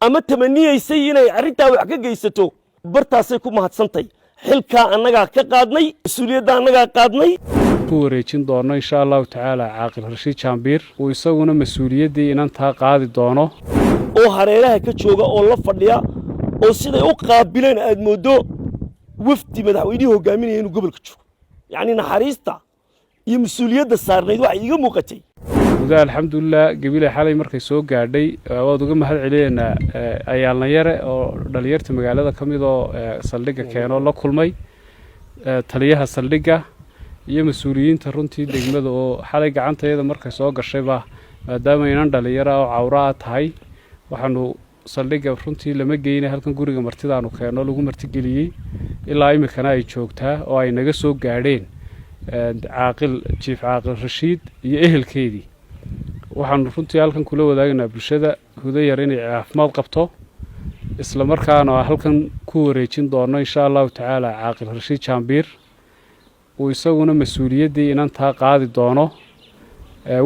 Ama tamaniyaysay inay arrintaa wax ka geysato, bartaasay ku mahadsantay. Xilkaa annagaa ka qaadnay, mas-uuliyadda annagaa qaadnay. Ku wareejin doono, insha Allahu tacaala, Caaqil Rashiid Jaambiir uu isaguna mas-uuliyaddii inantaa qaadi doono. Oo hareeraha ka jooga oo la fadhiya oo siday u qaabileen aad mooddo wafdi madaxweynihii hogaaminaya inuu gobolka joogo. Yacni naxariista iyo mas-uuliyadda saarnayd waxay iiga muuqatay. Gudaha, alxamdulilah, Gebile xalay markay soo gaadhay waad uga mahad celinaynaa ayaalnayare oo dhalinyarta magaalada ka mid oo saldhigga keenoo la kulmay taliyaha saldhigga iyo mas-uuliyiinta runtii degmada oo xalay gacantayada markay soo gashayba. Maadaama inan dhalinyara oo cawra a tahay, waxaanu saldhigga runtii lama geynay, halkan guriga martidaanu keenno lagu martigeliyey, ilaa iminkana ay joogtaa oo ay naga soo gaadheen caaqil, Jiif Caaqil Rashiid iyo ehelkeedii. Waxaanu runtii halkan kula wadaagaynaa bulshada Hudayar inay caafimaad qabto, isla markaana halkan ku wareejin doono, insha Allahu tacaala, Caaqil Rashiid Jaambiir uu isaguna mas-uuliyaddii inantaa qaadi doono.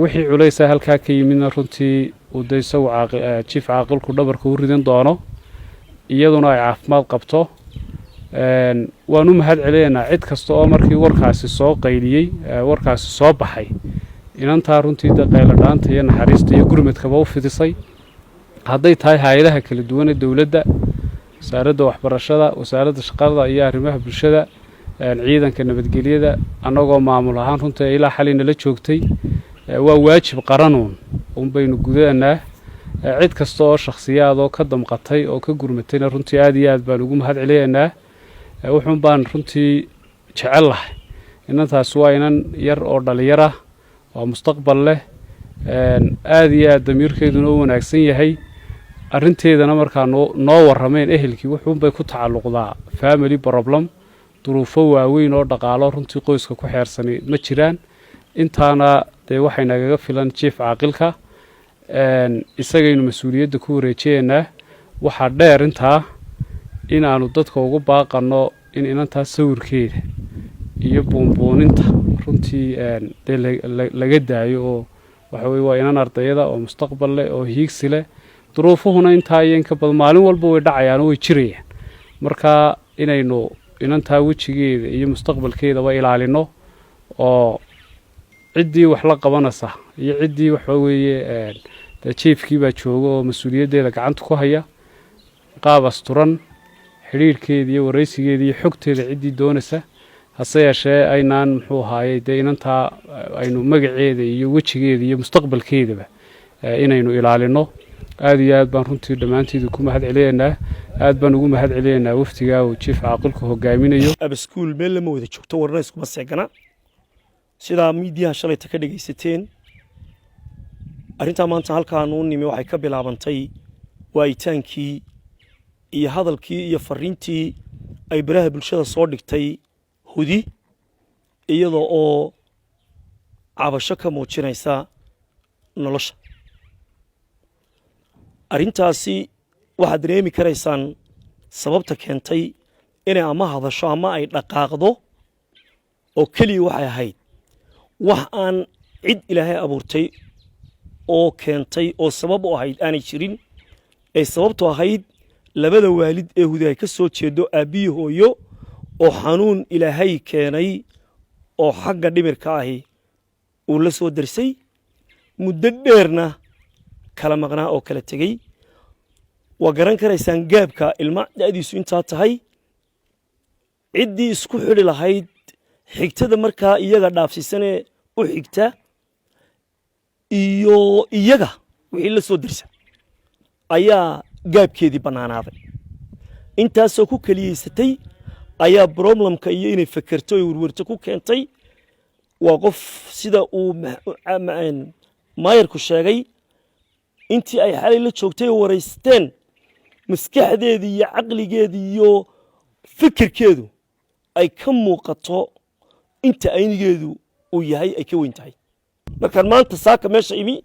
Wixii culaysa halkaa ka yimidna runtii uu de isagu jiif caaqilku dhabarka u ridan doono, iyaduna ay caafimaad qabto. Waan u mahad celinaynaa cid kasta oo markii warkaasi soo qayliyey, warkaasi soo baxay, inantaa runtii de qayladhaanta iyo naxariista iyo gurmadkaba u fidisay, hadday tahay hay-adaha kala duwan ee dowladda, Wasaaradda Waxbarashada, Wasaaradda Shaqada iyo Arrimaha Bulshada, ciidanka nabadgelyada. Annagoo maamul ahaan runtii ilaa xalay nala joogtay, waa waajib qaranuun un baynu gudanaa. Cid kasta oo shakhsiyaad oo ka damqatay oo ka gurmatayna runtii aad iyo aad baan ugu mahad celinaynaa. Wuxuun baan runtii jecel lahay, inantaas waa inan yar oo dhalinyar ah oo mustaqbal leh, aada iyo aad damiirkeeduna u wanaagsan yahay. Arrinteedana markaa noo warrameen ehelkii, wuxuunbay ku tacalluqdaa family problem, duruufo waaweyn oo dhaqaalo runtii qoyska ku xeersani ma jiraan. Intaana dee waxay nagaga filan jiif caaqilka, isagaynu mas-uuliyadda ku wareejiyaynaa. Waxaa dheer intaa in aanu dadka ugu baaqanno in inantaas sawirkeeda iyo buunbuuninta runtii dee laga daayo, oo waxa weye waa inan ardayada oo mustaqbal leh oo hiigsi leh. Duruufuhuna intaa iyo inka badan maalin walba way dhacayaan oo way jirayaan. Marka inaynu inantaa wejigeeda iyo mustaqbalkeedaba ilaalino, oo ciddii wax la qabanaysa iyo ciddii waxa weeye dee jiifkii baa jooga oo mas-uuliyaddeeda gacanta ku haya, qaab asturan xidhiirhkeeda iyo waraysigeeda iyo xogteeda ciddii doonaysa. Hase yeeshee aynaan, muxuu ahaayey, dee inantaa aynu magaceeda iyo wejigeeda iyo mustaqbalkeedaba inaynu ilaalino. Aada iyo aad baan runtii dhammaanteedu ku mahad celinaynaa, aad baan ugu mahad celinaynaa wafdigaa uu jiif caaqilku hogaaminayo. Abaskuul meel lama wada joogto, warna iskuma seegana. Sidaa miidiyaha shalayta ka dhegaysateen, arrintaa maanta halkaan u nimi waxay ka bilaabantay waayitaankii iyo hadalkii iyo fariintii ay baraha bulshada soo dhigtay Hudi, iyadoo oo cabasho ka muujinaysa nolosha. Arrintaasi waxaad dareemi karaysaan sababta keentay inay ama hadasho ama ay dhaqaaqdo oo keliya waxay ahayd wax aan cid Ilaahay abuurtay oo keentay oo sabab u ahayd aanay jirin, ay sababtu ahayd labada waalid ee Hudi ay ka soo jeedo, aabbiyi hooyo, oo xanuun Ilaahay keenay oo xagga dhimirka ahi uu la soo darsay, muddo dheerna kala maqnaa oo kala tegey. Waa garan karaysaan gaabka ilma da'diisu intaa tahay, ciddii isku xidhi lahayd, xigtada markaa iyaga dhaafsiisanee u xigta iyo iyaga wixii la soo darsa ayaa gaabkeedii bannaanaaday. Intaasoo ku keliyeysatay ayaa problemka iyo inay fekerto oy werwerto ku keentay. Waa qof, sida uu maayarku sheegay, intii ay xalay la joogtay oo waraysteen, maskaxdeedii iyo caqligeedii iyo fikirkeedu ay ka muuqato inta aynigeedu uu yahay ay ka weyn tahay. Markaan maanta saaka meesha imi,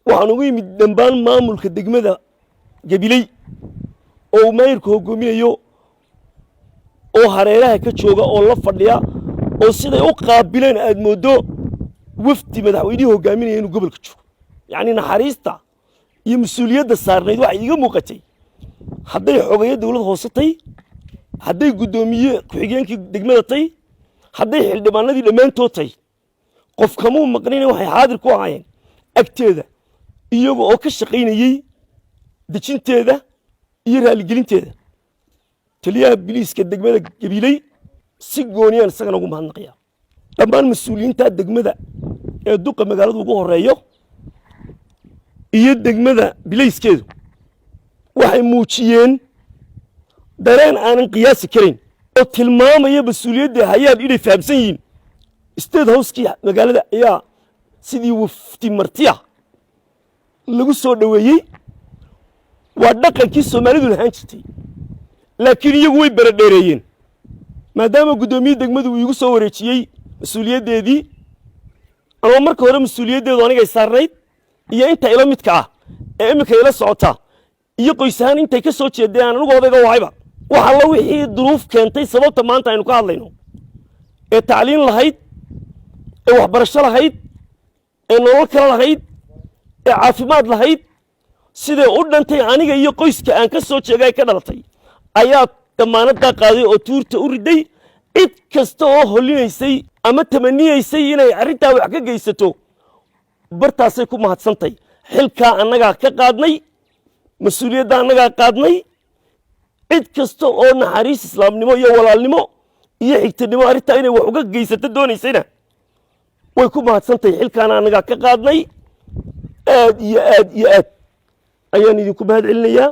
waxaan ugu yimid dhammaan maamulka degmada Gabiley oo uu maayarku hoggoominayo oo hareeraha ka jooga oo la fadhiya oo siday u qaabileen aad mooddo wafdi madaxweynihii hoggaaminaya inuu gobolka joogo. Yacni naxariista iyo mas-uuliyadda saarnayd waxay iiga muuqatay. Iyo mas-uuliyadda saarnayd waxay iiga muuqatay hadday xogayo dowlad hoose tay, hadday guddoomiye ku-xigeenkii degmada tay, hadday xildhibaanadii dhammaantood tay, qof kamuu maqnina. Waxay xaadir ku ahaayeen agteeda, iyaga oo ka shaqaynayey dejinteeda iyo raaligelinteeda. Taliyaha biliiska degmada Gabiley si gooniyaan isagana ugu mahadnaqaya. Dhammaan mas-uuliyiinta degmada ee duqa magaaladu ugu horeeyo iyo degmada bilayskeedu waxay muujiyeen dareen aanan qiyaasi karayn oo tilmaamaya mas-uuliyadda hayaan inay fahamsan yihiin. State House-kii magaalada ayaa sidii wafdi martiya lagu soo dhoweeyey. Waa dhaqankii Soomaalidu lahaan jirtay, laakiin iyagu way beredheereeyeen. Maadaama guddoomiye degmadu uu iigu soo wareejiyey mas-uuliyaddeedii, ama marka hore mas-uuliyaddeedu anigay saarnayd iyo inta ila midka ah ee iminka ila socota iyo qoys ahaan intay ka soo jeedeen aan anigu odayga wahayba, wax alla wixii duruuf keentay sababta maanta aynu ka hadlayno ee tacliin lahayd, ee waxbarasho lahayd, ee nolol kale lahayd, ee caafimaad lahayd, siday u dhantay aniga iyo qoyska aan ka soo jeegay ka dhalatay ayaa damaanaddaa qaaday oo tuurta u riday. Cid kasta oo holinaysay ama tamaniyaysay inay arrintaa wax ka geysato bartaasay ku mahadsantay. Xilkaa annagaa ka qaadnay, mas-uuliyadda annagaa qaadnay. Cid kasta oo naxariis islaamnimo iyo walaalnimo iyo xigtanimo arrintaa inay wax uga geysato doonaysayna way ku mahadsantahay. Xilkaana annagaa ka qaadnay. Aad iyo aad iyo aad ayaan idinku mahad celinayaa.